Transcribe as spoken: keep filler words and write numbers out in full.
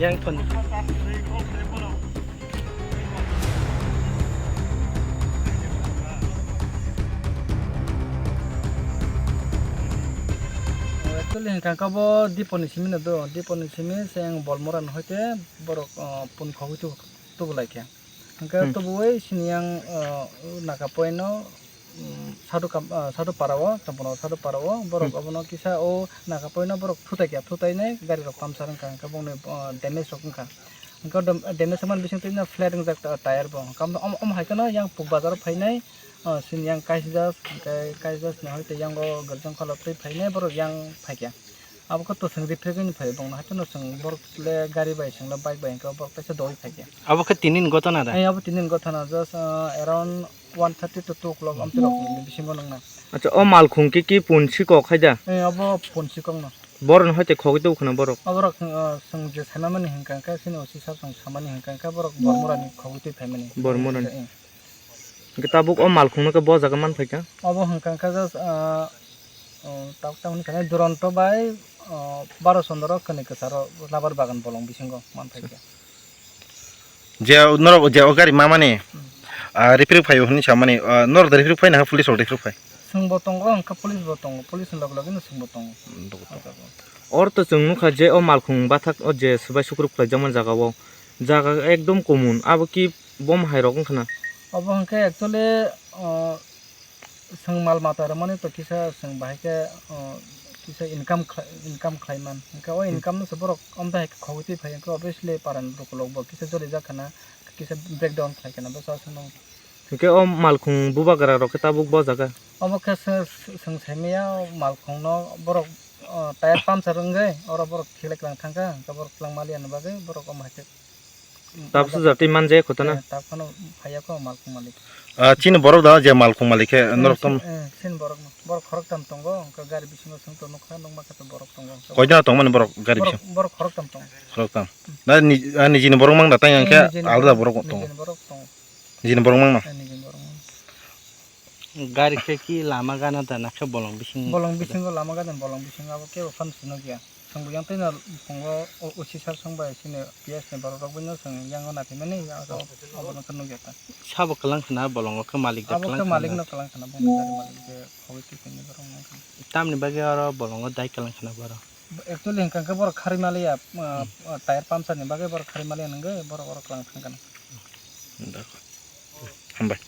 Yang thon. Actually, hingka khe bo Diponi simi no do, Diponi simi se ang Bolmora no hoite borok, ah, pun khogwi tu-, tubu lai khe. Hingke Hmm. tubuwi sini yang, ah, Naka Point no, um, Sadhu Kam-, ah, Sadhu Para o, Champano Sadhu Para o, borok Hmm. obono kisa o Naka Point no borok thutai khe, thutai nai gari rok puncture wngkha, hingke bongni, ah, damage rok wngkha. Hingke dam-, damage wngmani bising twi no flat wngjak ta-, tyre bo. Hingke omo, omo hai kheno yang Puk Bazar o phainai, ah, sini yang Kaisjas, hingke Kaisjas ni hoite yang o Gerjang Kholop twi phainai borok yang phaikha. Abo khe to chwng repair khe phai bongno, haikhe no chwng borok le gari bai chwng le bike bai hwnkhe borok teisa dogwi phai khe. Abo khe tinin gotona da? Ai, abo tinin gotona, just, uh, around one thirty to two o'clock amtwi rok ni bisingo nangna. Acha, o malkhung khe ki pun sikok hai da? Ai, abo pun sikok no. Borok no hoite khogwi tong khna borok? Abo rok, uh, chwng je saimani hwnkha khe, chini O C sir chwng samani hwnkha khe borok Bormora ni khogwi twi phaimani. Bormora ni. Ai. Hwnkhe tabuk o malkhungno khe bo jaga man phaikha? Obo hwnkha khe just, ah, oh, tabuk tamoni khe Duronto bai, oh, Baro Chondro kwnwi kwcharo rubber bagan bolong bisingo man phaikha. Je norok je o gari mamani, Hmm. ah, repair phaio hwnwi samani, ah, norok da repair phai na police rok repair phai? Chwngbo tongo, hwnkhe police bo tongo, police ni loge loge no chwngbo tongo. Hmm, tongo, tongo. Oro to chwng nukha je o malkhung bathak o je swbai sukrub khlaijakmani jaga o, jaga ekdom kumun, abo ki Bo hai rok wngkha na? Obo hwnkhe actually, o, chwng mal mata rwmani to kisa chwng bahai khe, o, kisa income khlai, income khlai man. Hwnkhe o Hmm. income no se borok omtai hai khe khogwi twi phai hwnkhe obviously paran rok bo kisa jolijak khana, kisa breakdown khlai khana bwsa aswk no. Hwnkhe o malkhung bubagra rok khe tabuk bo jaga? Obo khe se, se, chwng saimaya o malkhung no borok, o, tyre puncture wngwi oro borok khilai kwlang thangkha, hwnkhe borok kwlang maliya ni bagwi borok omo hai khe Tabuk se jatwi man je khotana. Eh, tabuk phano phaiya kho malkhung malik. Ah, chini borok da je malkhung malik khe, eh, norok tom. Eh, chini borok no. Borok khorok tam tongo, hwnkhe gari bisingo chwng to nukha, nukma khe to borok tongo. Koidana tongmani borok gari bisingo? Borok khorok tam tongo. Khorok tam. Na ni, ah, nijini borok mang da tang yang khe alda borok tongo. Nijini borok tongo. Nijini borok mang no? Eh, nijini borok mang. Gari khe ki lama gana da na khe bolong bising? Bolong bisingo lama gana bolong bisingo abo kebo phano sinok ya. Chwng bo yang twi no pungo O C sir chwng bai sini P S ni borok rok bai no chwng yang o naphimani abo no khe nukya ta. Sabo kwlang khna bolongo khe malik da kwlang khna. Abo khe malik no kwlang khna boni gari malik je khogwi twi tini borok nang khna. Tamni bagwi oro bolongo dai kwlang khna borok. Actually hwnkha khe borok kharwi maliya, uh, tyre puncture ni bagwi borok kharwi maliya nangwi borok oro kwlang thang khna. Dakho. Hambai.